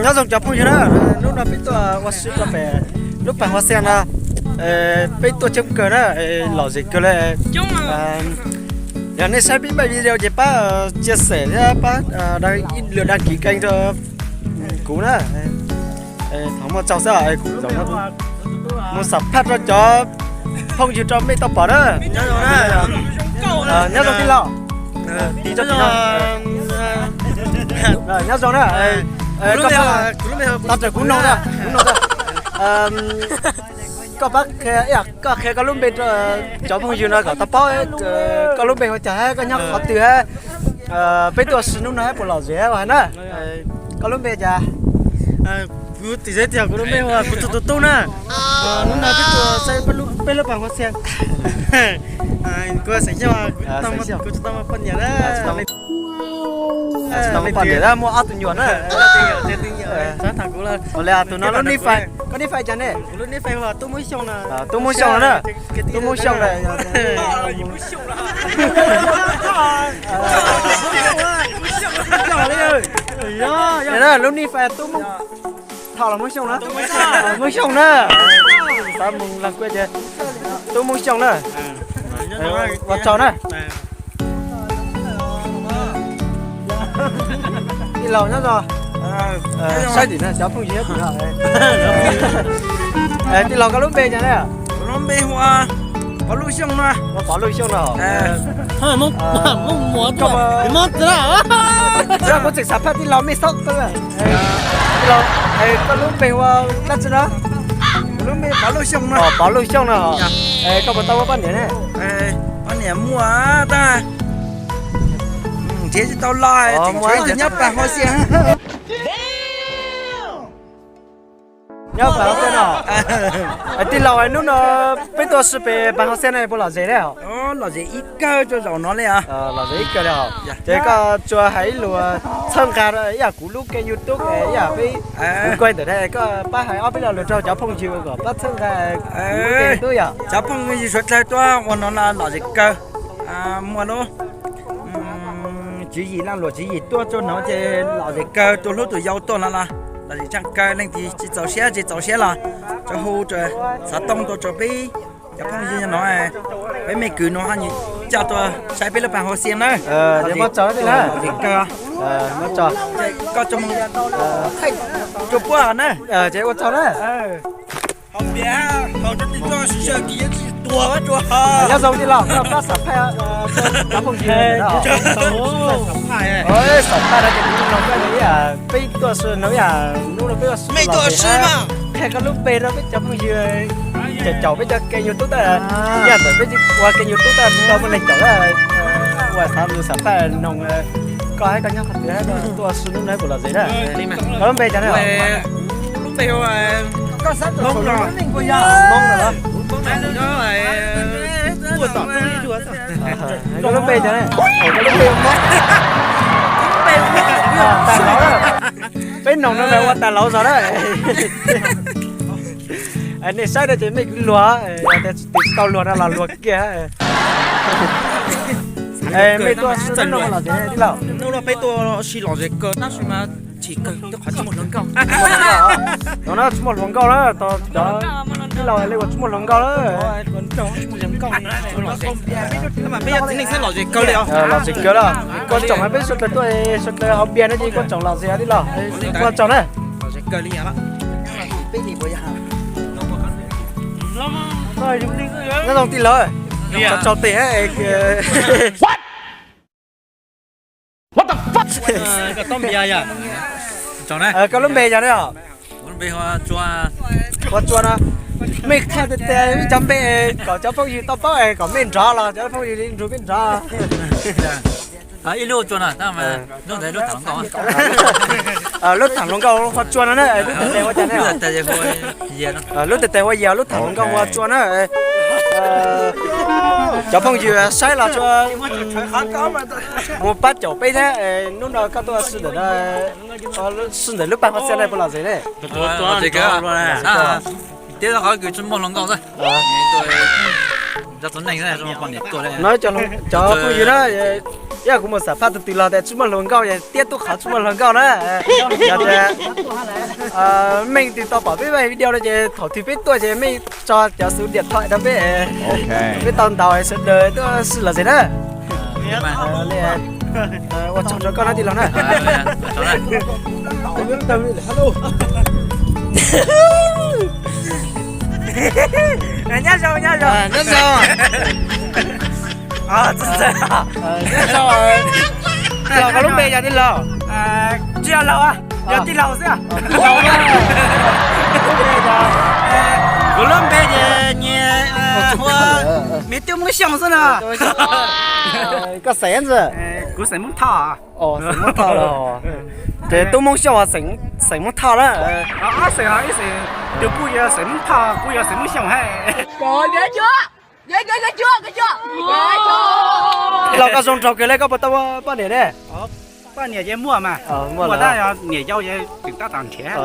Nyob zoo cov phooj ywg na, hnub no peb tuaj ua si rau pem lub pas Huas Xias no, peb tuaj coob kawg na, lom zem kawg li. Yog nej saib peb video ces pab chia sẻ thiab pab ib lượt đăng ký kênh rau kuv na. Thov muaj tsaug xwb, kuv zaum no mus xam phaj rau cov phooj ywg rau mej tau pom na. Nyob zoo tij laug. Nyob zoo na. Tau raws kuv noog, kuv noog, koj pab, koj qhia koj lub npe rau cov phooj ywg no kom tau paub koj lub npe hu cas, koj nyob qhov twg, peb tuaj ua si hnub no puas lom zem hais na. Koj lub npe cas? Kuv tis zeb tias kuv lub npe hu ua kuv tus tus tub na. Hnub no peb tuaj saib peb lub pas Huas Xias. Kuv xeem Xyooj, kuv tsis tau muaj poj niam na. Tsis tau muaj poj niam na, muaj ob tug nyuam na. Ua li tus no lub nick Face, koj nick Face cas ne? Tub Moob Xyooj na. Tub Moob Xyooj na. Lub nick Face Tub Moob, thaum los Moob Xyooj na. Moob Xyooj na. Xav mus leej kuab ces Tub Moob Xyooj na. Ua tsaug na. Tij laug nyob zoo. Saib tim no cov phooj ywg tim no. Tij laug koj lub npe cas ne? Kuv lub npe hu ua Pov Luj Xyooj no. Ua Pov Luj Xyooj no. Kuv tseem xav phaj tij laug mej xaub. Tij laug, koj lub npe hu ua dab tsi no? Kuv lub npe Pov Luj Xyooj no. Pov Luj Xyooj no. Koj puas tau muaj poj niam ne? Poj niam muaj tab sis nrhiav tsis tau los, tseem nyob pas Huas Xias. Nyob pas Huas Xias no. Tij laug, hnub no peb tuaj ua si pem pas Huas Xias no puas lom zem ne? Lom zem ib kawg rau zaum no li os. Lom zem ib kawg li os. Ces koj tsuas hais ib lus txhawb nqa ib yam kuv lub kênh YouTube, ib yam peb kuv kuaj ntawm no, koj pab hais ob peb lo lus rau cov phooj ywg kom pab txhawb nqa kuv lub kênh YouTube yom. Cov phooj ywg suav dlawg tuaj ua no los lom zem kawg. Muaj lub tswv yim, lag luam tswv yim tuaj txog no ces lom zem kawg, tus hlub tus yau tuaj no los lom zem tshaj kawg. Leej twg tsis txaus siab, tsis txaus siab los tsuas hu rau xov tooj tuaj rau peb cov phooj ywg no, peb mej kwv no ho nyiam coj tuaj saib peb lub pas Huas Xias na. Lom zem kawg. Koj tsuas mus thaij rua puab na. Ces ua tsaug na. Nyob zoo tij laug, koj pab xam phaj cov phooj ywg. Xam phaj no ces kuv los koj ib yam peb tuaj ua si no ib yam hnub no peb ua si, qhia koj lub npe rau peb cov phooj ywg caum caum peb cov kênh YouTube tab, ib yam ntawm peb ua kênh YouTube tab tsis tau muaj neeg caum tab, ua xav lus xam phaj noog koj hab koj nyob qhov twg, tuaj ua si hnub no puas lom zem na. Koj lub npe cas na? Lub npe hu Hmoob no. Hmoob no los? Koj lub npe cas na? Koj lub npe Hmoob. Tais Lauv. Peb noog no mas ua Tais Lauv zog na. Nej saib no ces mej kwv luag, yog tias tsis tau luag no los luag kiag. Mej tuaj ua si hnub no los tij laug? Hnub no peb tuaj ua si lom zem kawg tab sis mas chim kawg rau qhov tsis muaj hluas nkauj. No tsis muaj hluas nkauj na, cov tij laug li uas tsis muaj hluas nkauj na. Peb yog txiv neej xwb lom zem kawg li os. Lom zem kawg los, kuj tsoom peb suav dlawg tuaj, suav dlawg haus npias no ces kuj tsoom lom zem tij laug. Kuj tsoom na. Nyob zoo tij laug, tsaug tsaug tes. Koj lub npe yog ne? Ua Tsua no. Mej qha tiag tiag ib cov npe kom cov phooj ywg tau paub es kom mej nrov los cov phooj ywg li nrug mej nrov. Ib lub Tsua no, lub tham hluas nkauj, lub tham hluas nkauj hu Tsua no na, lub tes tes ua cas ne? Lub tes tes ua Yias, lub tham hluas nkauj hu Tsua na. Cov phooj ywg saib los tsuas mus pab caum peb thiab. Hnub no koj tuaj si ntawm, si ntawm lub pas Hmoob Xia no puas lom zem ne? Tias qhov kws tsis muaj hluas nkauj xwb. Cov phooj ywg na, Yog kuv mus xam phaj tus twg los tias tsis muaj hluas nkauj ces tiab tub qhov tsis muaj hluas nkauj na. Yog tias Meej twg tau pom peb video no ces thaum twg peb tuaj ces Meej tso cov xuv diam thoj rau peb, peb tau ntaus sawv daws tuaj sib lom zem na. Ua tsaug rau koj na tij laug na. Nyob zoo, nyob zoo. Nyob zoo. Tij laug, koj lub npe yog tij laug? Tsis yog laug, yog tij laug xwb. Kuv lub npe ces nyias hu ua me tub Moob Xyooj xwb no. Koj xeem ntxwg? Kuv xeem Moob Thoj. Xeem Moob Thoj los. Ces tub Moob Xyooj xeem Moob Thoj na. Ob xeem, ib xeem tus kuj yog xeem Moob Thoj, kuj yog xeem Moob Xyooj hab. Tij laug koj zoo nraug kawg le, koj puas tau poj niam ne? Poj niam ces muaj mas, muaj tab niam yau tseem tab tom nrhiav.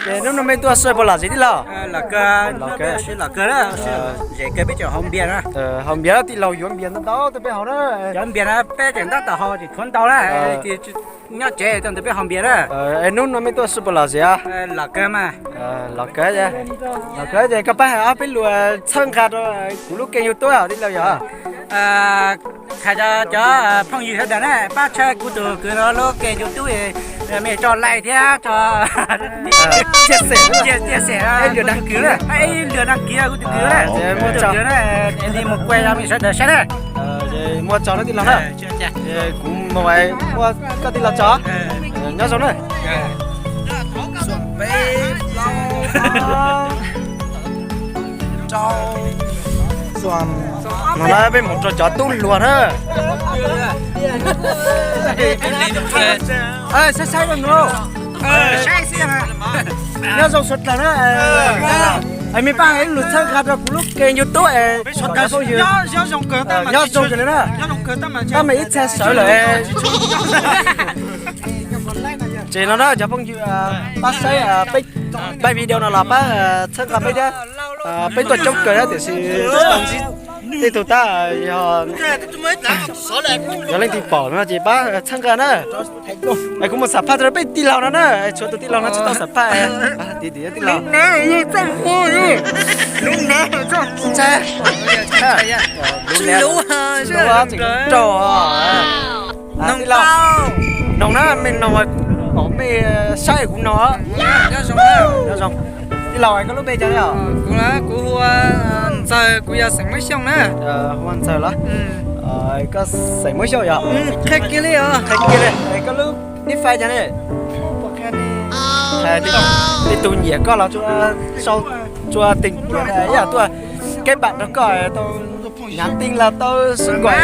Hnub no mej tuaj sawv puas lom zem tij laug? Lom kawg, lom kawg, zem kawg, peb tseem haus npias na. Haus npias, tij laug yuav npias ntau ntau tuaj peb haus na. Cov npias no peb tseem tab tom haus tsis tshuav ntau na, nyob tsev tuaj nrog peb haus npias na. Es hnub no mej tuaj sawv puas lom zem? Lom kawg mas. Lom kawg, lom kawg ces koj pab hais ob peb lus txhawb nqa rau kuv lub kênh YouTube tij laug yog? Hais rau cov phooj ywg sawv daws na, pab txhawb kuv tus kwv no lub kênh YouTube, mej tso like thiab tso share, ib lwm đăng ký, ib lwm đăng ký kuv tus kwv na, kuv tus kwv na, li mus kuaj rau mej sawv daws saib na. Muaj tsaug na tij laug na. Kuv mus muab koj tij laug tso. Nyob zoo na. No na peb mus rau cov tub hluas na. Saib saib, nyob zoo sawv daws na. Es mej pab hais ib lus txhawb nqa rau kuv lub kênh YouTube es nyob zoo kawg li na. Tab mas ib txhia sawv lawm. Ces no na cov phooj ywg pab saib peb video no los pab txhawb nqa peb thiab. Peb tuaj coob kawg thiab tiam sis tej tug tab yog, yog leej twg pom no ces pab txhawb nqa na. Es kuv mus xam phaj rau peb tij laug no na, tshuav tus tij laug no tsis tau xam phaj. Tim tim tij laug. Noog na, mej noog kuv pom mej saib kuv noog. Nyob zoo. Tij laug, koj lub npe cas os? Kuv, kuv hu ua Ntxawg, kuv yog xeem Moob Xyooj na. Hu ua Ntxawg los? Koj xeem Moob Xyooj yog? Qhia kiag li os. Qhia kiag li. Koj lub nij fais cas ne? Tej tug nyiam koj los tsuas sau, tsuas tij, ib yam tuaj keb npam rau koj, tau nyav tij los tau sib nkaum.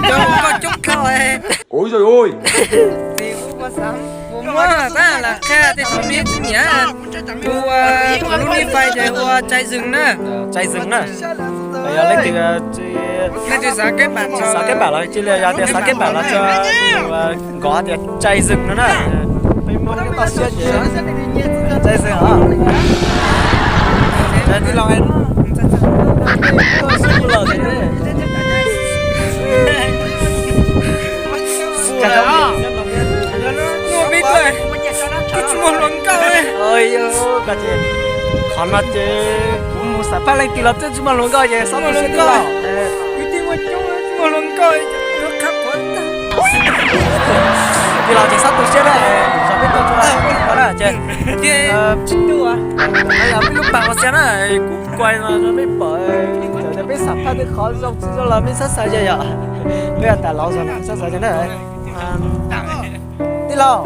Koj coob kawg. Muab tab lam qhia tej tug nyiam tsis nyiam. Kuv, kuv lub nij fais ces hu ua Tsaij Zeeg na. Tsaij Zeeg na. Yog leej twg, leej twg xav keb npam, xav keb npam los cia li, yog tias xav keb npam los tsuas nkaus tias Tsaij Zeeg no na. Peb Hmoob nyob toj siab ces Tsaij Zeeg os. Tij laug, tsis muaj hluas nkauj. Qhov no ces kuv mus xam phaj leej twg los twb tsis muaj hluas nkauj ces xob tu siab tij laug. Tij laug ces xob tu siab na, peb tuaj tsuas na ces, yog peb lub pas ua xiab na, kuv kuaj no rau peb pom, peb xam phaj tej qhov zoo tsis zoo los peb xav xav yog, yog peb tas laus zog xav xav yog na. Tij laug,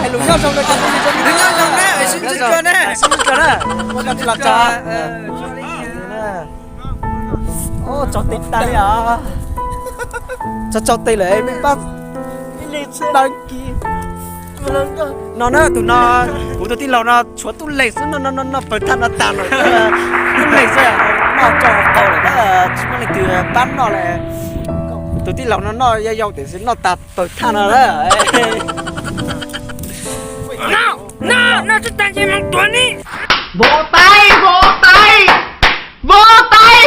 hais lus nyob zoo rau cov phooj ywg, nyob zoo na, sib ntsib dua na, ua koj tij laug tso. Tso tes tas li os. Tso tso tes lawm peb pab đăng ký. No na, tus no, kuv tus tij laug no tshuav tub leeg xwb no, no no no pawg thaj no tag lawm, tub leeg xwb, noj tso qaug lawm, tsis muaj leej twg pab noj lawm. Tus tij laug no noj yau yau tiam sis noj tag pawg thaj no lawm. Noj, noj, noj tsis tag ntshe moog tuag ne. Vos tay, vos tay, vos tay.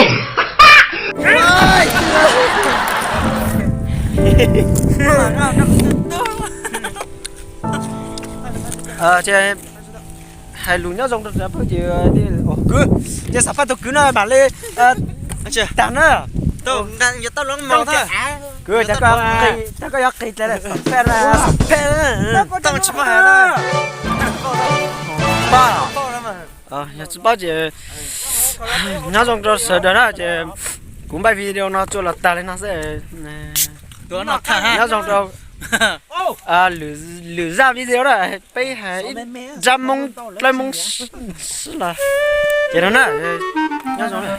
Ces hais lus nyob zoo rau sawv daws phooj ywg, kwv, ces xam phaj tus kwv no mam li tag na. Kwv, cas koj yuav qis dlel xam phaj, xam phaj. Yog tsis paub ces nyob zoo rau sawv daws na, ces kuv npaj video no tsuas los tag li no xwb. Nyob zoo rau lwm zaj video na, peb hais ib zaj Hmoob dlawb Hmoob xwb los ces no na, nyob zoo na.